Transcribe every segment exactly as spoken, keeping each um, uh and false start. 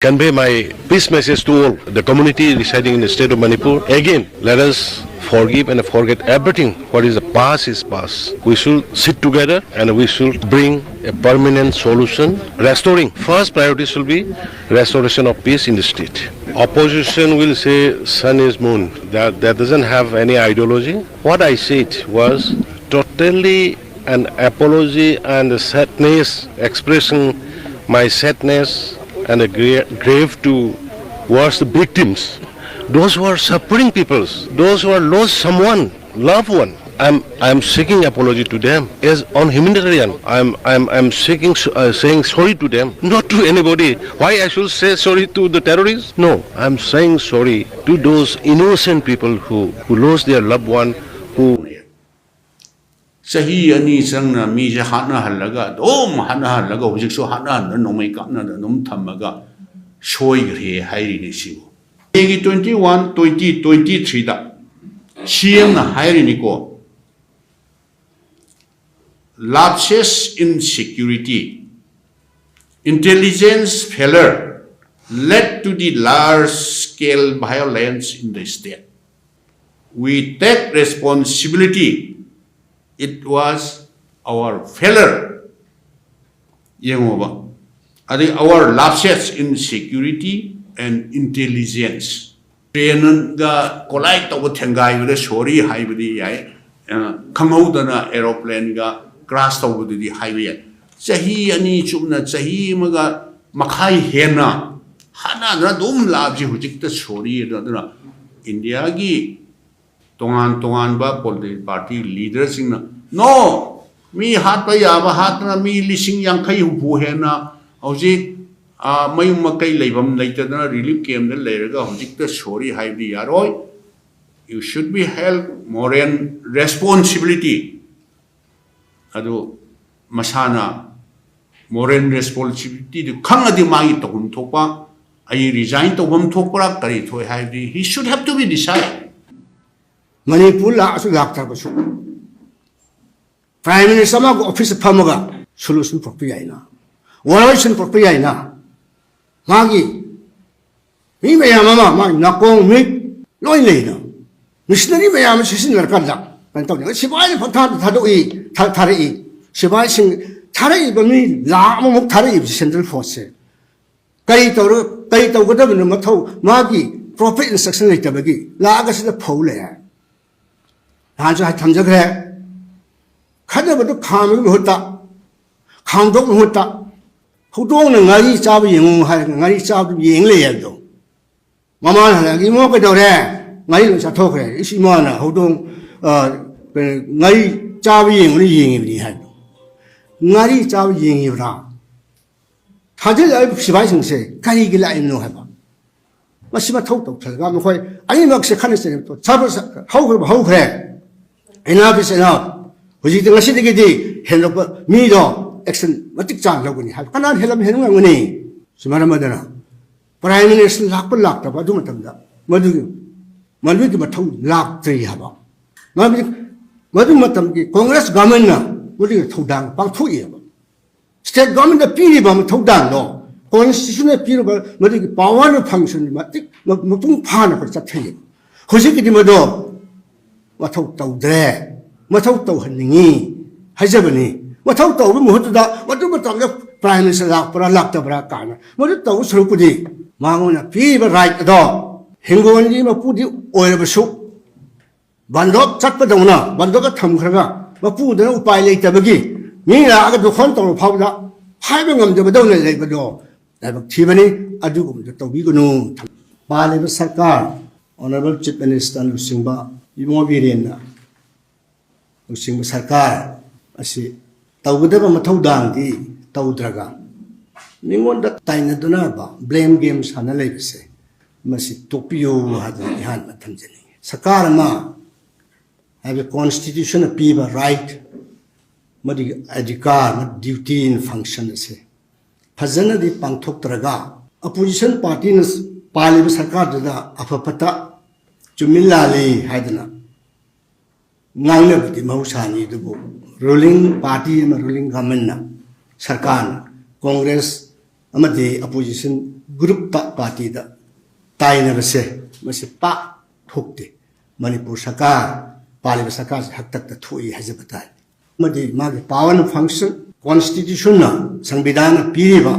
convey my peace message to all the community residing in the state of Manipur. Again, let us forgive and forget everything. What is the past is past. We should sit together and we should bring a permanent solution. Restoring, first priority should be restoration of peace in the state. Opposition will say sun is moon. That, that doesn't have any ideology. What I said was totally an apology and a sadness, expressing my sadness and a gra- grave towards the victims. Those who are suffering peoples, those who are lost someone, loved one. I'm, I'm seeking apology to them as on humanitarian. I'm, I'm, I'm seeking, uh, saying sorry to them, not to anybody. Why I should say sorry to the terrorists? No, I'm saying sorry to those innocent people who, who lost their loved one, who ꯆꯍꯤ ꯑꯅꯤ ꯆꯪꯅ ꯃꯤꯁꯦ ꯍꯥꯠꯅꯍꯜꯂꯒ ꯑꯗꯨꯝ ꯍꯥꯠꯅꯍꯜꯂꯒ ꯍꯧꯖꯤꯛꯁꯨ ꯍꯥꯠꯅꯍꯟꯗꯅ ꯅꯣꯡꯃꯩ ꯀꯥꯞꯅꯗꯅ ꯑꯗꯨꯝ ꯊꯝꯃꯒ ꯁꯣꯏꯈ꯭ꯔꯦ ꯍꯥꯏꯔꯤꯅꯤ ꯁꯤꯕꯨ꯫ ꯃꯦꯒꯤ twenty one, twenty twenty three ꯗ ꯁꯤ ꯑꯦꯝꯅ ꯍꯥꯏꯔꯤꯅꯤꯀꯣ, lapses in security, intelligence failure led to the large scale violence in the state. We take responsibility. It was our failure. ꯌꯦꯡꯉꯣꯕ, ꯑꯗꯩ our lapses in security and intelligence. ꯇ꯭ꯔꯦꯟꯒ ꯀꯣꯂꯥꯏꯠ ꯇꯧꯕ, ꯊꯦꯡꯒꯥꯏꯕꯗ ꯁꯣꯔꯤ ꯍꯥꯏꯕꯗꯤ ꯌꯥꯏ, ꯑ, ꯈꯪꯍꯧꯗꯅ ꯑꯦꯔꯣꯄ꯭ꯂꯦꯟꯒ crash ꯇꯧꯕꯗꯨꯗꯤ ꯍꯥꯏꯕ ꯌꯥꯏ꯫ ꯆꯍꯤ ꯑꯅꯤ ꯆꯨꯞꯅ, ꯆꯍꯤ ꯑꯃꯒ ꯃꯈꯥꯏ ꯍꯦꯟꯅ ꯍꯥꯠꯅꯗꯅ ꯑꯗꯨꯝ ꯂꯥꯛꯑꯕꯁꯤ ꯍꯧꯖꯤꯛꯇ ꯁꯣꯔꯤ ꯑꯗꯣ꯫ ꯑꯗꯨꯅ ꯏꯟꯗꯤꯌꯥꯒꯤ ꯇꯣꯉꯥꯟ ꯇꯣꯉꯥꯟꯕ ꯄꯣꯂꯤꯇꯤꯀꯦꯜ ꯄꯥꯔꯇꯤ ꯂꯤꯗꯔꯁꯤꯡꯅ, "ꯅꯣ, ꯃꯤ ꯍꯥꯠꯄ ꯌꯥꯕ ꯍꯥꯠꯇꯅ ꯃꯤ ꯂꯤꯁꯤꯡ ꯌꯥꯡꯈꯩ ꯍꯨꯝꯐꯨ ꯍꯦꯟꯅ ꯍꯧꯖꯤꯛ, ꯑ, ꯃꯌꯨꯝ ꯃꯀꯩ ꯂꯩꯐꯝ ꯂꯩꯇꯗꯅ ꯔꯤꯂꯤꯐ ꯀꯦꯝꯗ ꯂꯩꯔꯒ ꯍꯧꯖꯤꯛꯇ ꯁꯣꯔꯤ ꯍꯥꯏꯕꯗꯤ ꯌꯥꯔꯣꯏ꯫ You should be held moral responsibility." ꯑꯗꯨ ꯃꯁꯥꯅ ꯃꯣꯔꯦꯜ ꯔꯦꯁꯄꯣꯟꯁꯤꯕꯤꯂꯤꯇꯤꯗꯨ ꯈꯪꯉꯗꯤ ꯃꯥꯒꯤ ꯇꯧꯐꯝ ꯊꯣꯛꯄ, ꯑꯩ ꯔꯤꯖꯥꯏꯟ ꯇꯧꯐꯝ ꯊꯣꯛꯄ꯭ꯔꯥ ꯀꯔꯤ ꯊꯣꯛꯑꯦ ꯍꯥꯏꯕꯗꯤ he should have to be decide. Manipur ꯂꯥꯛꯑꯁꯨ ꯂꯥꯛꯇ꯭ꯔꯕꯁꯨ ꯄ꯭ꯔꯥꯏꯝ ꯃꯤꯅꯤꯁꯇꯔ ꯑꯃꯒ ꯑꯣꯐꯤꯁꯇ ꯐꯝꯃꯒ ꯁꯣꯂꯨꯁꯟ ꯄꯨꯔꯛꯄ ꯌꯥꯏꯅ, ꯋꯥꯔꯣꯏꯁꯤꯟ ꯄꯨꯔꯛꯄ ꯌꯥꯏꯅ꯫ ꯃꯥꯒꯤ ꯃꯤ ꯃꯌꯥꯝ ꯑꯃ, ꯃꯥꯒꯤ ꯅꯥꯀꯣꯡ ꯃꯤꯠ ꯂꯣꯏ ꯂꯩꯅ, ꯃꯤꯁꯅꯔꯤ ꯃꯌꯥꯝ ꯑꯃ ꯁꯤꯖꯤꯟꯅꯔꯀꯥꯟꯗ ꯀꯩꯅꯣ ꯇꯧꯅꯤ꯫ ꯁꯤꯐꯥꯏꯅ ꯄꯪꯊꯥꯗ ꯊꯥꯗꯣꯛꯏ, ꯊꯥ- ꯊꯥꯔꯛꯏ꯫ ꯁꯤꯐꯥꯏꯁꯤꯡ ꯊꯥꯔꯛꯏꯕ ꯃꯤ ꯂꯥꯈ ꯑꯃꯃꯨꯛ ꯊꯥꯔꯛꯏꯕꯁꯤ ꯁꯦꯟꯇ꯭ꯔꯦꯜ ꯐꯣꯔꯁꯁꯦ ꯀꯔꯤ ꯇꯧꯔ-, ꯀꯔꯤ ꯇꯧꯒꯗꯕꯅꯣ? ꯃꯊꯧ, ꯃꯥꯒꯤ ꯄ꯭ꯔꯣꯄꯔ ꯏꯟꯁꯇ꯭ꯔꯛꯁꯟ ꯂꯩꯇꯕꯒꯤ ꯂꯥꯛꯑꯒ ꯁꯤꯗ ꯐꯧ ꯂꯩ ꯍꯥꯏ꯫ ꯅꯍꯥꯟꯁꯨ ꯍꯥꯏ ꯊꯝꯖꯈ꯭ꯔꯦ, ꯈꯠꯅꯕꯗꯨ ꯈꯥꯝꯕꯒꯤ ꯃꯍꯨꯠꯇ, ꯈꯥꯝꯗꯣꯛ ꯃꯍꯨꯠꯇ, ꯍꯧꯗꯣꯡꯅ ꯉꯥꯔꯤ ꯆꯥꯕ ꯌꯦꯡꯉꯨ ꯍꯥꯏꯔꯒ ꯉꯥꯔꯤ ꯆꯥꯕꯗꯨ ꯌꯦꯡ ꯂꯩ ꯍꯥꯏꯕꯗꯣ꯫ ꯃꯃꯥꯅ ꯍꯜꯂꯛꯑꯒ, "ꯏꯃꯣ, ꯀꯩꯗꯧꯔꯦ?" "ꯉꯥꯔꯤ ꯂꯣꯏ ꯆꯥꯊꯣꯛꯈ꯭ꯔꯦ꯫" "ꯏꯁ, ꯏꯃꯥꯅ ꯍꯧꯗꯣꯡ, ꯑ, ꯀꯩꯅꯣ, ꯉꯥꯔꯤ ꯆꯥꯕ ꯌꯦꯡꯕꯅ ꯌꯦꯡꯉꯤꯕꯅꯤ" ꯍꯥꯏꯕꯗꯣ꯫ ꯉꯥꯔꯤ ꯆꯥꯕ ꯌꯦꯡꯉꯤꯕ꯭ꯔꯥ? ꯊꯥꯖꯤꯜꯂꯛꯏꯕ ꯁꯤꯐꯥꯏꯁꯤꯡꯁꯦ ꯀꯔꯤꯒꯤ ꯂꯥꯛꯏꯕꯅꯣ ꯍꯥꯏꯕ꯫ ꯃꯁꯤ ꯃꯊꯧ ꯇꯧꯊꯔꯒ ꯃꯈꯣꯏ ꯑꯅꯤꯃꯛꯁꯦ ꯈꯠꯅ ꯆꯩꯅꯕ ꯇꯣ-, ꯁꯥꯕ ꯁ-, ꯍꯧꯈ꯭ꯔꯕ ꯍꯧꯈ꯭ꯔꯦ꯫ Enough is enough꯫ ꯍꯧꯖꯤꯛꯇꯤ ꯉꯁꯤꯗꯒꯤꯗꯤ ꯍꯦꯟꯗꯣꯛꯄ ꯃꯤꯗꯣ action ꯃꯇꯤꯛ ꯆꯥꯅ ꯂꯧꯒꯅꯤ ꯍꯥꯏꯕ꯫ ꯀꯅꯥꯅ ꯍꯦꯜꯂꯝ ꯍꯦꯟꯕ ꯉꯝꯒꯅꯤ? ꯁꯤ ꯃꯔꯝ ꯑꯗꯨꯅ Prime Minister ꯂꯥꯛꯄ ꯂꯥꯛꯇꯕ ꯑꯗꯨ ꯃꯇꯝꯗ ꯃꯗꯨꯒꯤ, ꯃꯗꯨꯒꯤ ꯃꯊꯧ ꯂꯥꯛꯇ꯭ꯔꯤ ꯍꯥꯏꯕ꯫ ꯃꯔꯝꯗꯤ ꯃꯗꯨ ꯃꯇꯝꯒꯤ Congress governmentꯅ ꯃꯗꯨꯒꯤ ꯊꯧꯗꯥꯡ ꯄꯥꯡꯊꯣꯛꯏ ꯍꯥꯏꯕ꯫ State governmentꯇ ꯄꯤꯔꯤꯕ ꯃꯊꯧꯗꯥꯡꯗꯣ, constitutionꯅ ꯄꯤꯔꯤꯕ ꯃꯗꯨꯒꯤ power function ꯃꯇꯤꯛ ꯃ-, ꯃꯄꯨꯡ ꯐꯥꯅ ꯑꯩꯈꯣꯏ ꯆꯠꯊꯩꯌꯦꯕ꯫ ꯍꯧꯖꯤꯛꯀꯤꯗꯤ ꯃꯗꯣ ꯃꯊꯧ ꯇꯧꯗ꯭ꯔꯦ꯫ ꯃꯊꯧ ꯇꯧꯍꯟꯅꯤꯡꯉꯤ ꯍꯥꯏꯖꯕꯅꯤ꯫ ꯃꯊꯧ ꯇꯧꯕꯒꯤ ꯃꯍꯨꯠꯇꯨꯗ ꯃꯗꯨ ꯃꯇꯝꯗ Prime Minister ꯂꯥꯛꯄ꯭ꯔꯥ ꯂꯥꯛꯇꯕ꯭ꯔꯥ ꯀꯥꯏꯅ ꯃꯗꯨ ꯇꯧꯕ ꯁꯔꯨꯛꯄꯨꯗꯤ ꯃꯉꯣꯟꯗ ꯄꯤꯔꯤꯕ right ꯑꯗꯣ, ꯍꯤꯡꯒꯣꯜꯒꯤ ꯃꯄꯨꯗꯤ ꯑꯣꯏꯔꯕꯁꯨ, ꯕꯟꯗꯣꯞ ꯆꯠꯄꯗꯧꯅ ꯕꯟꯗꯣꯞꯇ ꯊꯝꯈ꯭ꯔꯒ ꯃꯄꯨꯗꯨꯅ ꯎꯄꯥꯏ ꯂꯩꯇꯕꯒꯤ ꯃꯤ ꯂꯥꯛꯑꯒ ꯗꯣꯈꯣꯟ ꯇꯧꯔ ꯐꯥꯎꯕꯗ ꯍꯥꯏꯕ ꯉꯝꯗꯕꯗꯧꯅ ꯂꯩꯕꯗꯣ ꯂꯥꯏꯕꯛ ꯊꯤꯕꯅꯤ꯫ ꯑꯗꯨꯒꯨꯝꯕꯗꯣ ꯇꯧꯕꯤꯒꯅꯨ꯫ ꯄꯥꯜꯂꯤꯕ ꯁꯔꯀꯥꯔ, Honourable Chief Minister ꯂꯨꯆꯤꯡꯕ ꯏꯕꯨꯡꯉꯣ ꯕꯤꯔꯦꯟꯅ ꯂꯨꯆꯤꯡꯕ ꯁꯔꯀꯥꯔ ꯑꯁꯤ ꯇꯧꯒꯗꯕ ꯃꯊꯧꯗꯥꯡꯗꯤ ꯇꯧꯗ꯭ꯔꯒ ꯃꯤꯉꯣꯟꯗ ꯇꯥꯏꯅꯗꯨꯅ blame game ꯁꯥꯟꯅ ꯂꯩꯕꯁꯦ ꯃꯁꯤ ꯇꯣꯛꯄꯤꯌꯨ ꯍꯥꯏꯗꯅ ꯏꯍꯥꯟꯕ ꯊꯝꯖꯅꯤꯡꯉꯤ꯫ ꯁꯔꯀꯥꯔ ꯑꯃ ꯍꯥꯏꯕ constitutionꯅ ꯄꯤꯕ right, ꯃꯗꯨꯒꯤ ꯑꯙꯤꯀꯥꯔ, duty and function ꯑꯁꯦ ꯐꯖꯅꯗꯤ ꯄꯥꯡꯊꯣꯛꯇ꯭ꯔꯒ opposition partyꯅ ꯄꯥꯜꯂꯤꯕ ꯁꯔꯀꯥꯔꯗꯨꯗ ꯑꯐ ꯐꯠꯇ, ꯆꯨꯝꯃꯤ ꯂꯥꯜꯂꯤ ꯍꯥꯏꯗꯅ ꯉꯥꯡꯅꯕꯗꯤ ꯃꯍꯧꯁꯥꯅꯤ꯫ ꯑꯗꯨꯕꯨ ruling party ꯑꯃ, ruling governmentꯅ, ꯁꯔꯀꯥꯔꯅ, Congress ꯑꯃꯗꯤ opposition ꯒ꯭ꯔꯨꯞꯇ, ꯄꯥꯔꯇꯤꯗ ꯇꯥꯏꯅꯕꯁꯦ, ꯃꯁꯤ ꯄꯥꯛ ꯊꯣꯛꯇꯦ꯫ ꯃꯅꯤꯄꯨꯔ ꯁꯔꯀꯥꯔ, ꯄꯥꯜꯂꯤꯕ ꯁꯔꯀꯥꯔꯁꯦ ꯍꯥꯛꯇꯛꯇ ꯊꯣꯛꯏ ꯍꯥꯏꯖꯕ ꯇꯥꯏ꯫ ꯑꯃꯗꯤ ꯃꯥꯒꯤ power and function, constitutionꯅ, ꯁꯪꯕꯤꯙꯥꯟꯅ ꯄꯤꯔꯤꯕ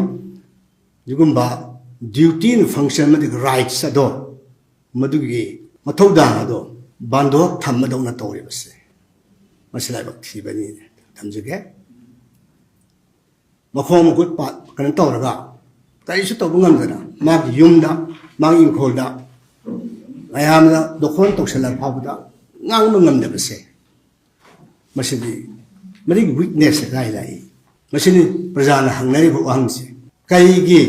ꯑꯗꯨꯒꯨꯝꯕ duty and function ꯑꯃꯗꯤ rights ꯑꯗꯣ, ꯃꯗꯨꯒꯤ ꯃꯊꯧꯗꯥꯡ ꯑꯗꯣ ꯕꯟꯗꯣꯛ ꯊꯝꯕꯗꯧꯅ ꯇꯧꯔꯤꯕꯁꯦ, ꯃꯁꯤ ꯂꯥꯏꯕꯛ ꯊꯤꯕꯅꯤ ꯊꯝꯖꯒꯦ꯫ ꯃꯈꯣꯡ ꯃꯈꯨꯠ ꯄꯥ-, ꯀꯩꯅꯣ ꯇꯧꯔꯒ, ꯀꯔꯤꯁꯨ ꯇꯧꯕ ꯉꯝꯗꯅ, ꯃꯥꯒꯤ ꯌꯨꯝꯗ, ꯃꯥꯒꯤ ꯏꯪꯈꯣꯜꯗ ꯃꯌꯥꯝꯅ ꯗꯣꯈꯣꯟ ꯇꯧꯁꯜꯂ ꯐꯥꯎꯕꯗ ꯉꯥꯡꯕ ꯉꯝꯗꯕꯁꯦ, ꯃꯁꯤꯗꯤ ꯃꯗꯨꯒꯤ weakness ꯁꯦ ꯀꯥꯏ ꯂꯥꯛꯏ? ꯃꯁꯤꯅꯤ ꯄ꯭ꯔꯖꯥꯅ ꯍꯪꯅꯔꯤꯕ ꯋꯥꯍꯪꯁꯦ꯫ ꯀꯔꯤꯒꯤ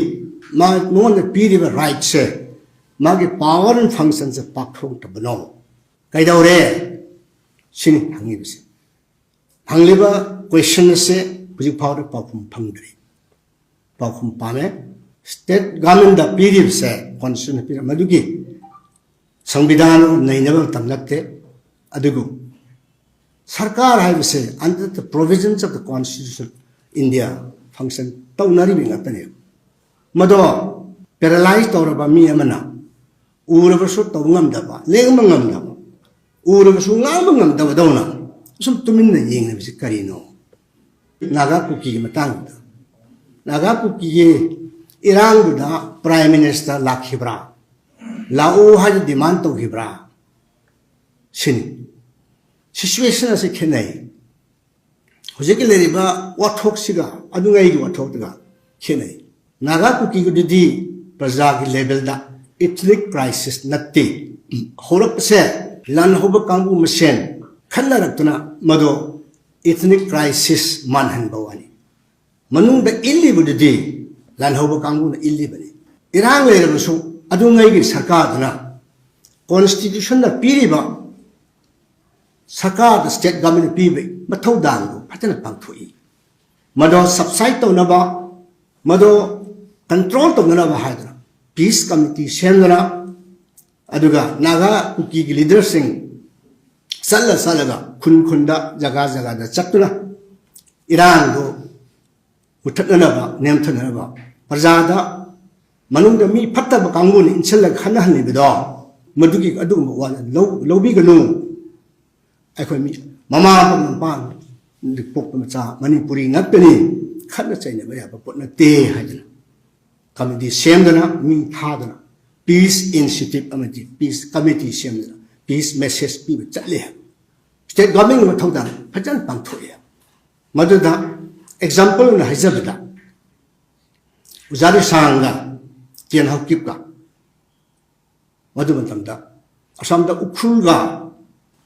ꯃꯥ-, ꯃꯉꯣꯟꯗ ꯄꯤꯔꯤꯕ rightꯁꯦ, ꯃꯥꯒꯤ power and functionꯁꯦ ꯄꯥꯛꯊꯣꯛꯇꯕꯅꯣ? ꯀꯩꯗꯧꯔꯦ? ꯁꯤꯅꯤ ꯍꯪꯉꯤꯕꯁꯦ꯫ ꯍꯪꯂꯤꯕ question ꯑꯁꯦ ꯍꯧꯖꯤꯛ ꯐꯥꯎꯗ ꯄꯥꯎꯈꯨꯝ ꯐꯪꯗ꯭ꯔꯤ꯫ ꯄꯥꯎꯈꯨꯝ ꯄꯥꯝꯃꯦ꯫ State governmentꯗ ꯄꯤꯔꯤꯕꯁꯦ, constitution ꯄꯤꯔꯤꯕ ꯃꯗꯨꯒꯤ ꯁꯪꯕꯤꯙꯥꯟ ꯅꯩꯅꯕ ꯃꯇꯝ ꯅꯠꯇꯦ꯫ ꯑꯗꯨꯕꯨ ꯁꯔꯀꯥꯔ ꯍꯥꯏꯕꯁꯦ under the provisions of the Constitution of India function ꯇꯧꯅꯔꯤꯕ ꯉꯥꯛꯇꯅꯦꯕ꯫ ꯃꯗꯣ paralyze ꯇꯧꯔꯕ ꯃꯤ ꯑꯃꯅ ꯎꯔꯕꯁꯨ ꯇꯧꯕ ꯉꯝꯗꯕ, ꯂꯦꯡꯕ ꯉꯝꯗꯕ, ꯎꯔꯕꯁꯨ ꯉꯥꯡꯕ ꯉꯝꯗꯕꯗꯧꯅ ꯁꯨꯝ ꯇꯨꯃꯤꯟꯅ ꯌꯦꯡꯂꯤꯕꯁꯤ ꯀꯔꯤꯅꯣ? ꯅꯥꯒꯥ ꯀꯨꯀꯤꯒꯤ ꯃꯇꯥꯡꯗ, ꯅꯥꯒꯥ ꯀꯨꯀꯤꯒꯤ ꯏꯔꯥꯡꯗꯨꯗ Prime Minister ꯂꯥꯛꯈꯤꯕ꯭ꯔꯥ? ꯂꯥꯛꯎ ꯍꯥꯏꯅ demand ꯇꯧꯈꯤꯕ꯭ꯔꯥ? ꯁꯤꯅꯤ꯫ Situation ꯑꯁꯤ ꯈꯦꯠꯅꯩ꯫ ꯍꯧꯖꯤꯛꯀꯤ ꯂꯩꯔꯤꯕ ꯋꯥꯊꯣꯛꯁꯤꯒ ꯑꯗꯨꯉꯩꯒꯤ ꯋꯥꯊꯣꯛꯇꯨꯒ ꯈꯦꯠꯅꯩ꯫ ꯅꯥꯒꯥ ꯀꯨꯀꯤꯒꯤꯗꯨꯗꯤ ꯄ꯭ꯔꯖꯥꯒꯤ levelꯗ ethnic crisis ꯅꯠꯇꯦ꯫ ꯍꯧꯔꯛꯄꯁꯦ ꯂꯥꯟꯍꯧꯕ ꯀꯥꯡꯕꯨ ꯃꯁꯦꯟ ꯈꯠꯅꯔꯛꯇꯨꯅ ꯃꯗꯣ ethnic crisis ꯃꯥꯟꯍꯟꯕ ꯋꯥꯅꯤ꯫ ꯃꯅꯨꯡꯗ ꯏꯜꯂꯤꯕꯗꯨꯗꯤ ꯂꯥꯟꯍꯧꯕ ꯀꯥꯡꯕꯨꯅ ꯏꯜꯂꯤꯕꯅꯤ꯫ ꯏꯔꯥꯡ ꯂꯩꯔꯕꯁꯨ ꯑꯗꯨꯉꯩꯒꯤ ꯁꯔꯀꯥꯔꯗꯨꯅ constitutionꯅ ꯄꯤꯔꯤꯕ, ꯁꯔꯀꯥꯔꯗ state governmentꯅ ꯄꯤꯕ ꯃꯊꯧꯗꯥꯡꯗꯨ ꯐꯖꯅ ꯄꯥꯡꯊꯣꯛꯏ꯫ ꯃꯗꯣ subside ꯇꯧꯅꯕ, ꯃꯗꯣ control ꯇꯧꯅꯅꯕ ꯍꯥꯏꯗꯅ peace committee ꯁꯦꯝꯗꯨꯅ, ꯑꯗꯨꯒ ꯅꯥꯒꯥ ꯀꯨꯀꯤꯒꯤ leaderꯁꯤꯡ ꯆꯠꯂ ꯆꯠꯂꯒ ꯈꯨꯟ ꯈꯨꯟꯗ, ꯖꯒꯥ ꯖꯒꯥꯗ ꯆꯠꯇꯨꯅ ꯏꯔꯥꯡꯗꯨ ꯃꯨꯊꯠꯅꯅꯕ, ꯅꯦꯝꯊꯅꯅꯕ, ꯄ꯭ꯔꯖꯥꯗ ꯃꯅꯨꯡꯗ ꯃꯤ ꯐꯠꯇꯕ ꯀꯥꯡꯕꯨꯅ ꯏꯟꯁꯤꯜꯂꯒ ꯈꯠꯅꯍꯜꯂꯤꯕꯗꯣ, ꯃꯗꯨꯒꯤ ꯑꯗꯨꯒꯨꯝꯕ ꯋꯥ ꯂꯧ-, ꯂꯧꯕꯤꯒꯅꯨ꯫ ꯑꯩꯈꯣꯏ ꯃꯤ, ꯃꯃꯥ ꯑꯃ ꯃꯄꯥ ꯑꯃ ꯄꯣꯛꯄ ꯃꯆꯥ ꯃꯅꯤꯄꯨꯔꯤ ꯉꯥꯛꯇꯅꯤ, ꯈꯠꯅ ꯆꯩꯅꯕ ꯌꯥꯕ ꯄꯣꯠ ꯅꯠꯇꯦ ꯍꯥꯏꯗꯅ ꯀꯃꯤꯇꯤ ꯁꯦꯝꯗꯅ, ꯃꯤ ꯊꯥꯗꯅ, peace initiative ꯑꯃꯗꯤ peace committee ꯁꯦꯝꯗꯅ, peace message ꯄꯤꯕ ꯆꯠꯂꯦ꯫ State government ꯀꯤ ꯃꯊꯧꯗꯥꯡ ꯐꯖꯅ ꯄꯥꯡꯊꯣꯛꯑꯦ꯫ ꯃꯗꯨꯗ example ꯑꯣꯏꯅ ꯍꯥꯏꯖꯕꯗ, ꯑꯣꯖꯥ ꯔꯤꯁꯥꯡꯒ ꯇꯦꯟ ꯍꯧꯀꯤꯞꯀ, ꯃꯗꯨ ꯃꯇꯝꯗ ꯑꯁꯥꯝꯗ ꯎꯈ꯭ꯔꯨꯜꯒ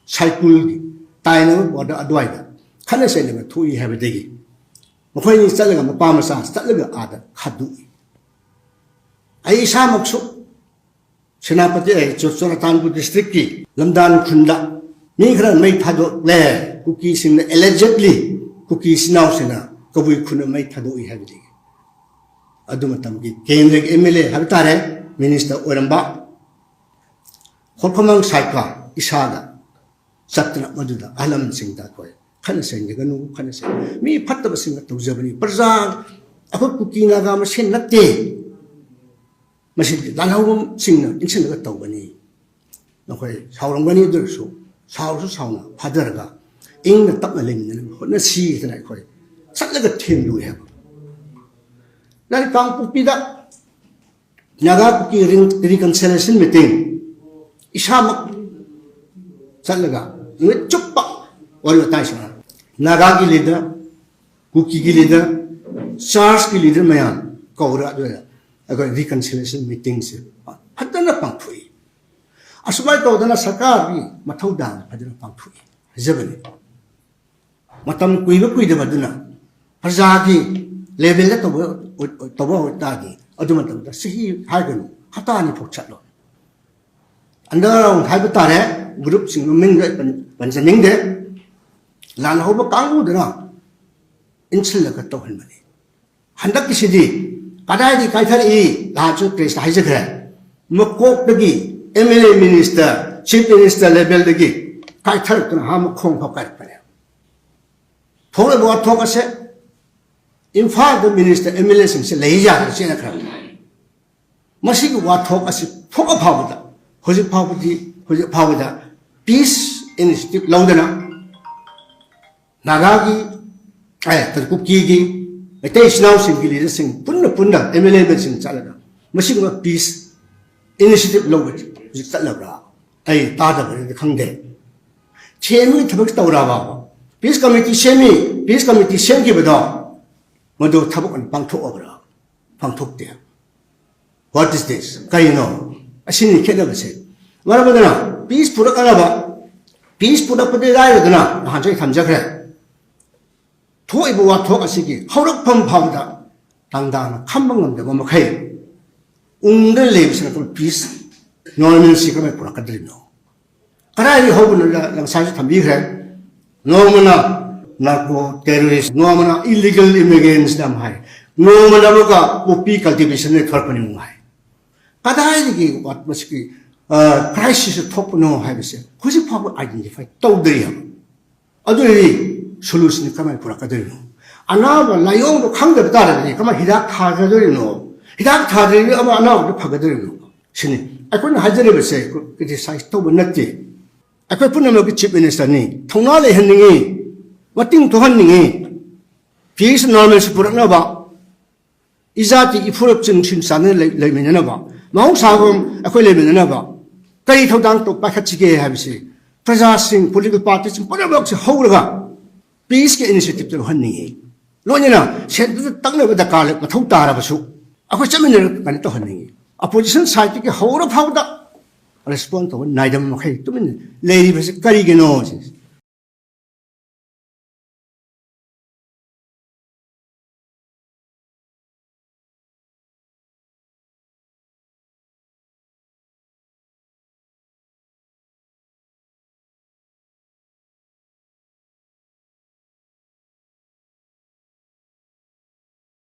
ꯁꯥꯏꯀꯨꯜꯒꯤ ꯇꯥꯏꯅꯕ ꯕꯣꯔꯗꯔ ꯑꯗꯨꯋꯥꯏꯗ ꯈꯠꯅ ꯆꯩꯅꯕ ꯊꯣꯛꯏ ꯍꯥꯏꯕꯗꯒꯤ ꯃꯈꯣꯏꯅꯤ ꯆꯠꯂꯒ, ꯃꯄꯥ ꯃꯆꯥ ꯆꯠꯂꯒ ꯑꯥꯗ ꯈꯥꯗꯣꯛꯏ꯫ ꯑꯩ ꯏꯁꯥꯃꯛꯁꯨ ꯁꯦꯅꯥꯄꯇꯤ, ꯑꯦ, ꯆꯨ-, ꯆꯨꯔꯥꯆꯥꯟꯄꯨꯔ district ꯀꯤ ꯂꯝꯗꯥꯟ ꯈꯨꯟꯗ ꯃꯤ ꯈꯔ ꯃꯩ ꯊꯥꯗꯣꯛꯂꯦ꯫ ꯀꯨꯀꯤꯁꯤꯡꯅ allegedly, ꯀꯨꯀꯤ ꯏꯆꯤꯟ ꯏꯅꯥꯎꯁꯤꯡꯅ ꯀꯕꯨꯏ ꯈꯨꯟꯗ ꯃꯩ ꯊꯥꯗꯣꯛꯏ ꯍꯥꯏꯕꯗꯒꯤ ꯑꯗꯨ ꯃꯇꯝꯒꯤ ꯀꯦꯟꯗ꯭ꯔꯒꯤ M L A ꯍꯥꯏꯕ ꯇꯥꯔꯦ, minister ꯑꯣꯏꯔꯝꯕ ꯈꯣꯔꯈꯣꯃꯪ ꯁꯥꯏꯀ ꯏꯁꯥꯗ ꯆꯠꯇꯅ ꯃꯗꯨꯗ ꯑꯍꯜ ꯂꯃꯟꯁꯤꯡꯗ ꯑꯩꯈꯣꯏ ꯈꯠꯅ ꯆꯩꯅꯒꯅꯨ, ꯈꯠꯅ ꯆꯩꯅ-, ꯃꯤ ꯐꯠꯇꯕꯁꯤꯡꯅ ꯇꯧꯖꯕꯅꯤ, ꯄ꯭ꯔꯖꯥ, ꯑꯩꯈꯣꯏ ꯀꯨꯀꯤ ꯅꯥꯒꯥ ꯃꯁꯦꯟ ꯅꯠꯇꯦ, ꯃꯁꯤꯗꯤ ꯂꯥꯜꯍꯧꯕꯁꯤꯡꯅ ꯏꯟꯁꯤꯜꯂꯒ ꯇꯧꯕꯅꯤ, ꯅꯈꯣꯏ ꯁꯥꯎꯔꯝꯒꯅꯤ, ꯑꯗꯨ ꯑꯣꯏꯔꯁꯨ ꯁꯥꯎꯔꯁꯨ ꯁꯥꯎꯅ ꯐꯥꯊꯔꯒ ꯏꯪꯅ ꯇꯞꯅ ꯂꯩꯃꯤꯟꯅꯅꯕ ꯍꯣꯠꯅꯁꯤ ꯍꯥꯏꯗꯅ ꯑꯩꯈꯣꯏ ꯆꯠꯂꯒ ꯊꯦꯝꯂꯨꯏ ꯍꯥꯏꯕ꯫ ꯅꯍꯥꯟ ꯀꯥꯡꯄꯣꯛꯄꯤꯗ ꯅꯥꯒꯥ ꯀꯨꯀꯤ ꯔꯤꯟ-, reconciliation meeting ꯏꯁꯥꯃꯛ ꯆꯠꯂꯒ ꯅꯨꯃꯤꯠ ꯆꯨꯞꯄ ꯋꯥꯔꯤ ꯋꯥꯇꯥꯏ ꯁꯥꯟꯅ, ꯅꯥꯒꯥꯒꯤ leader, ꯀꯨꯀꯤꯒꯤ leader, church ꯀꯤ leader ꯃꯌꯥꯝ ꯀꯧꯔ ꯑꯗꯨꯗ ꯑꯩꯈꯣꯏ reconciliation meeting ꯁꯦ ꯐꯖꯅ ꯄꯥꯡꯊꯣꯛꯏ꯫ ꯑꯁꯨꯃꯥꯏꯅ ꯇꯧꯗꯅ ꯁꯔꯀꯥꯔꯒꯤ ꯃꯊꯧꯗꯥꯡ ꯐꯖꯅ ꯄꯥꯡꯊꯣꯛꯏ ꯍꯥꯏꯖꯕꯅꯤ꯫ ꯃꯇꯝ ꯀꯨꯏꯕ ꯀꯨꯏꯗꯕ ꯑꯗꯨꯅ ꯄ꯭ꯔꯖꯥꯒꯤ level ꯗ ꯇꯧꯕ ꯑꯣꯏ-, ꯇꯧꯕ ꯑꯣꯏꯇꯥꯔꯗꯤ ꯑꯗꯨ ꯃꯇꯝꯗ ꯆꯍꯤ ꯍꯥꯏꯒꯅꯨ, ꯍꯞꯇꯥ ꯑꯅꯤ ꯐꯥꯎ ꯆꯠꯂꯣꯏ꯫ Underground ꯍꯥꯏꯕ ꯇꯥꯔꯦ, group ꯁꯤꯡ ꯃꯃꯤꯡꯗꯣ ꯑꯩ ꯄꯟ-, ꯄꯟꯖꯅꯤꯡꯗꯦ꯫ ꯂꯥꯜꯍꯧꯕ ꯀꯥꯡꯕꯨꯗꯨꯅ ꯏꯟꯁꯤꯜꯂꯒ ꯇꯧꯍꯟꯕꯅꯤ꯫ ꯍꯟꯗꯛꯀꯤꯁꯤꯗꯤ ꯀꯗꯥꯏꯗꯒꯤ ꯀꯥꯏꯊꯔꯛꯏ? ꯅꯍꯥꯟꯁꯨ press ꯇ ꯍꯥꯏꯖꯈ꯭ꯔꯦ꯫ ꯃꯀꯣꯛꯇꯒꯤ M L A, minister, chief minister level ꯗꯒꯤ ꯀꯥꯏꯊꯔꯛꯇꯨꯅ ꯍꯥ ꯃꯈꯣꯡ ꯐꯥꯎ ꯀꯥꯏꯔꯛꯄꯅꯦ꯫ ꯊꯣꯛꯂꯤꯕ ꯋꯥꯊꯣꯛ ꯑꯁꯦ ꯏꯝꯐꯥꯜꯗ minister, M L A ꯁꯤꯡꯁꯦ ꯂꯩ ꯌꯥꯗꯅ ꯆꯦꯟꯅꯈ꯭ꯔꯕꯅꯤ꯫ ꯃꯁꯤꯒꯤ ꯋꯥꯊꯣꯛ ꯑꯁꯤ ꯊꯣꯛꯑ ꯐꯥꯎꯕꯗ, ꯍꯧꯖꯤꯛ ꯐꯥꯎꯕꯗꯤ, ꯍꯧꯖꯤꯛ ꯐꯥꯎꯕꯗ peace initiative ꯂꯧꯗꯅ ꯅꯥꯒꯥꯒꯤ, ꯑꯦ, ꯀꯨꯀꯤꯒꯤ, ꯃꯩꯇꯩ ꯏꯆꯤꯟ ꯏꯅꯥꯎꯁꯤꯡꯒꯤ ꯂꯤꯗꯔꯁꯤꯡ ꯄꯨꯟꯅ ꯄꯨꯟꯅ MLA ꯁꯤꯡ ꯆꯠꯂꯒ ꯃꯁꯤꯒꯨꯝꯕ peace initiative ꯂꯧꯕ ꯍꯧꯖꯤꯛ ꯆꯠꯂꯕ꯭ꯔꯥ? ꯑꯩ ꯇꯥꯗꯕꯅꯤꯅ ꯈꯪꯗꯦ꯫ ꯊꯦꯝꯕꯒꯤ ꯊꯕꯛ ꯇꯧꯔꯕ? Peace committee ꯁꯦꯝꯃꯤ, peace committee ꯁꯦꯝꯈꯤꯕꯗꯣ ꯃꯗꯨ ꯊꯕꯛ ꯑꯣꯏꯅ ꯄꯥꯡꯊꯣꯛꯑꯕ꯭ꯔꯥ? ꯄꯥꯡꯊꯣꯛꯇꯦ꯫ What is this? ꯀꯩꯅꯣ? ꯑꯁꯤꯅꯤ ꯈꯦꯠꯅꯕꯁꯦ꯫ ꯃꯔꯝ ꯑꯗꯨꯅ peace ꯄꯨꯔꯛꯅꯕ, peace ꯄꯨꯔꯛꯄꯗꯤ ꯂꯥꯏꯔꯗꯅ ꯅꯍꯥꯟꯁꯨ ꯑꯩ ꯊꯝꯖꯈ꯭ꯔꯦ꯫ ꯊꯣꯛꯏꯕ ꯋꯥꯊꯣꯛ ꯑꯁꯤꯒꯤ ꯍꯧꯔꯛꯐꯝ ꯐꯥꯎꯕꯗ ꯇꯥꯡꯗꯥꯅ ꯈꯝꯕ ꯉꯝꯗꯕ ꯃꯈꯩ ꯎꯪꯗ ꯂꯩꯕꯁꯤꯅ peace normalcy ꯀꯃꯥꯏꯅ ꯄꯨꯔꯛꯀꯗꯣꯔꯤꯕꯅꯣ? ꯀꯗꯥꯏꯗꯒꯤ ꯍꯧꯕꯅꯣ? ꯉꯁꯥꯏꯁꯨ ꯊꯝꯕꯤꯈ꯭ꯔꯦ꯫ ꯅꯣꯡꯃꯅ narco terrorist, ꯅꯣꯡꯃꯅ illegal immigrants ꯅ ꯑꯃ ꯍꯥꯏ, ꯅꯣꯡꯃꯅ ꯑꯃꯨꯛꯀ poppy cultivation ꯅ ꯊꯣꯛꯂꯛꯄꯅꯤ ꯑꯃꯨꯛ ꯍꯥꯏ꯫ ꯀꯗꯥꯏꯗꯒꯤ ꯋꯥ-, ꯃꯁꯤꯒꯤ, ꯑ, crisis ꯊꯣꯛꯄꯅꯣ ꯍꯥꯏꯕꯁꯦ ꯍꯧꯖꯤꯛ ꯐꯥꯎꯕ identify ꯇꯧꯗ꯭ꯔꯤ ꯍꯥꯏꯕ꯫ ꯑꯗꯨ ꯑꯣꯏꯔꯗꯤ solution ꯀꯃꯥꯏꯅ ꯄꯨꯔꯛꯀꯗꯣꯔꯤꯅꯣ? ꯑꯅꯥꯕ ꯂꯥꯏꯑꯣꯡꯗꯣ ꯈꯪꯗꯕ ꯇꯥꯔꯒꯗꯤ ꯀꯃꯥꯏꯅ ꯍꯤꯗꯥꯛ ꯊꯥꯒꯗꯣꯔꯤꯅꯣ? ꯍꯤꯗꯥꯛ ꯊꯥꯗ꯭ꯔꯗꯤ ꯑꯃ ꯑꯅꯥꯕꯗꯣ ꯐꯒꯗꯣꯔꯤꯅꯣ? ꯁꯤꯅꯤ꯫ ꯑꯩꯈꯣꯏꯅ ꯍꯥꯏꯖꯔꯤꯕꯁꯦ criticize ꯇꯧꯕ ꯅꯠꯇꯦ꯫ ꯑꯩꯈꯣꯏ ꯄꯨꯝꯅꯃꯛꯀꯤ Chief Minister ꯅꯤ꯫ ꯊꯧꯅꯥ ꯂꯩꯍꯟꯅꯤꯡꯉꯤ, ꯃꯇꯤꯡ ꯊꯣꯛꯍꯟꯅꯤꯡꯉꯤ꯫ Peace normalcy ꯄꯨꯔꯛꯅꯕ, ꯏꯖꯥꯇꯤ ꯏꯐꯨꯔꯨꯞꯁꯤꯡ ꯅꯨꯡꯁꯤ ꯆꯥꯟꯅꯅ ꯂꯩ-, ꯂꯩꯃꯤꯟꯅꯅꯕ, ꯃꯍꯧꯁꯥꯒꯨꯝ ꯑꯩꯈꯣꯏ ꯂꯩꯃꯤꯟꯅꯅꯕ ꯀꯔꯤ ꯊꯧꯗꯥꯡ ꯇꯧ-, ꯄꯥꯏꯈꯠꯁꯤꯒꯦ ꯍꯥꯏꯕꯁꯤ ꯄ꯭ꯔꯖꯥꯁꯤꯡ, political party ꯁꯤꯡ ꯄꯨꯝꯅꯃꯛꯁꯦ ꯍꯧꯔꯒ peace ꯀꯤ initiative ꯇ ꯂꯧꯍꯟꯅꯤꯡꯉꯤ꯫ ꯂꯣꯏꯅꯅ centre ꯗ ꯇꯛꯅꯕ ꯗꯔꯀꯥꯔ ꯂꯩ, ꯃꯊꯧ ꯇꯥꯔꯕꯁꯨ ꯑꯩꯈꯣꯏ ꯆꯠꯃꯤꯟꯅꯔꯒ ꯀꯩꯅꯣ ꯇꯧꯍꯟꯅꯤꯡꯉꯤ꯫ Opposition side ꯇꯒꯤ ꯍꯧꯔ ꯐꯥꯎꯕꯗ respond ꯇꯧꯕ ꯅꯥꯏꯗꯕ ꯃꯈꯩ ꯇꯨꯃꯤꯟꯅ ꯂꯩꯔꯤꯕꯁꯤ ꯀꯔꯤꯒꯤꯅꯣ ꯁꯤ꯫